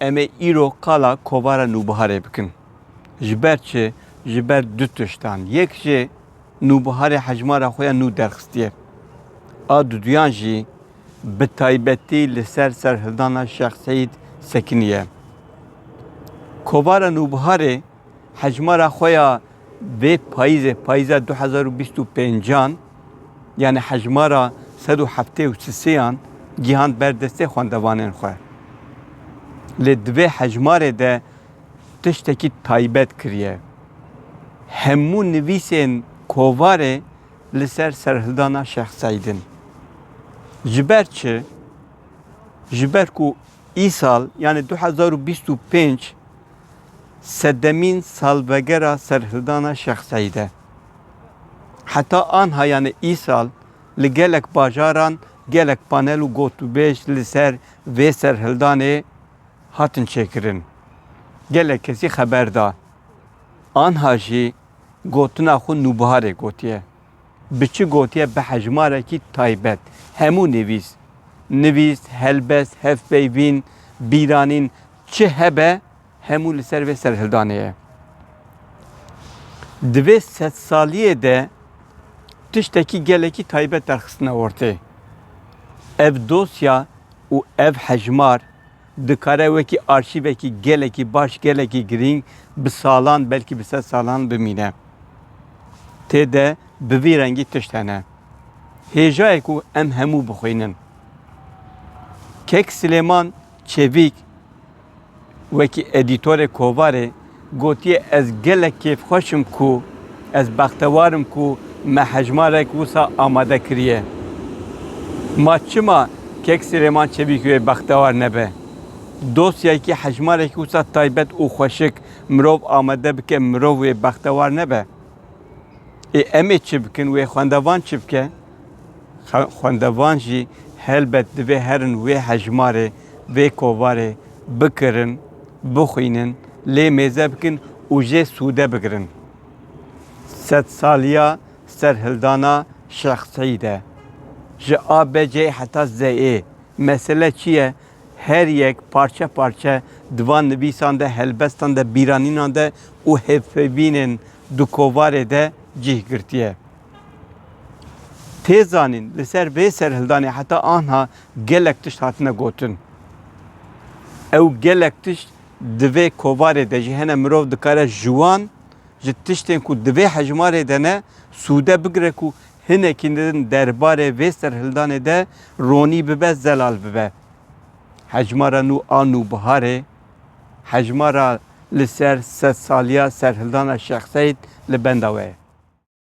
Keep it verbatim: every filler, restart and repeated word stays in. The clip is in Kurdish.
Em ê îro qala kovara Nûbiharê bikin. Ji ber çi? Ji ber du tiştan. Yek jî Nûbiharê hejmara xwe ya nû derxistiye. A duduyan jî bi taybetî li ser serhildana Şêx Seîd sekiniye. Kovara Nûbiharê hejmara xwe ya vê payîzê, payîza du hezar û bîst û pêncan, yanî hejmara sed û heftê û sisêyan gihand ber destê xwendevanên xwe. Lê di vê hejmarê de tiştekî taybet kiriye. Hemû nivîsên kovarê li ser serhildana Şêx Seîd in. Ji ber çi? Ji ber ku îsal, yanî du hezar û bîst û pênc, sedemîn salvegera serhildana Şêx Seîd e. Heta anha, yanî îsal, li gelek bajaran gelek panel û gotûbêj li ser vê serhildanê hatin çêkirin. Gelek kesî xeber da. Anha jî gotina xwe Nûbiharê gotiye. Bi çi gotiye? Bi hejmarekî taybet. Hemû nivîs, nivîs, helbest, hevpeyvîn, bîranîn, çi hebe, hemû li ser vê serhildanê ye. Di vê sedsaliyê de tiştekî gelekî taybet derxistine ortê. Ev dosya û ev hejmar dikare wekî arşîvekî gelekî baş, gelekî girîng bi salan, belkî bi sed salan bimîne. Tê de bi vî rengî tişt hene. Hêja ye ku em hemû bixwînin. Kek Silêman Çevîk wekî edîtorê Kovarê gotiye, ez gelek kêfxweş im ku, ez bextewar im ku me hejmarek wisa amade kiriye. Ma çima Kek Silêman Çevîk wê bextewar nebe? Dosyayekî, hejmarekî wisa taybet û xweşik mirov amade bike, mirov wê bextewar nebe? Ê, em ê çi bikin? Wê xwendevan çi bike? Xe-, xwendevan jî helbet divê herin wê hejmarê, vê kovarê bikirin, bixwînin, lê mêze bikin û jê sûde bigirin. Sedsaliya serhildana Şêx Seîd e. Ji A B C'yê heta Zeyê. Mesele çi ye? Her yek parçe parçe di van nivîsan de, helbestan de, bîranînan de û hevpeyvînên di kovarê de cih girtiye. Tê zanîn, li ser vê serhildanê heta anha gelek tişt hatine gotin. Ew gelek tişt di vê kovarê de jî hene, mirov dikare ji wan, ji tiştên ku di vê hejmarê de ne, sûde bigire ku hinekî din derbarê vê serhildanê de ronî bibe, zelal bibe. Hejmara nû a Nûbiharê, hejmara li ser sedsaliya serhildana Şêx Seîd li benda we ye.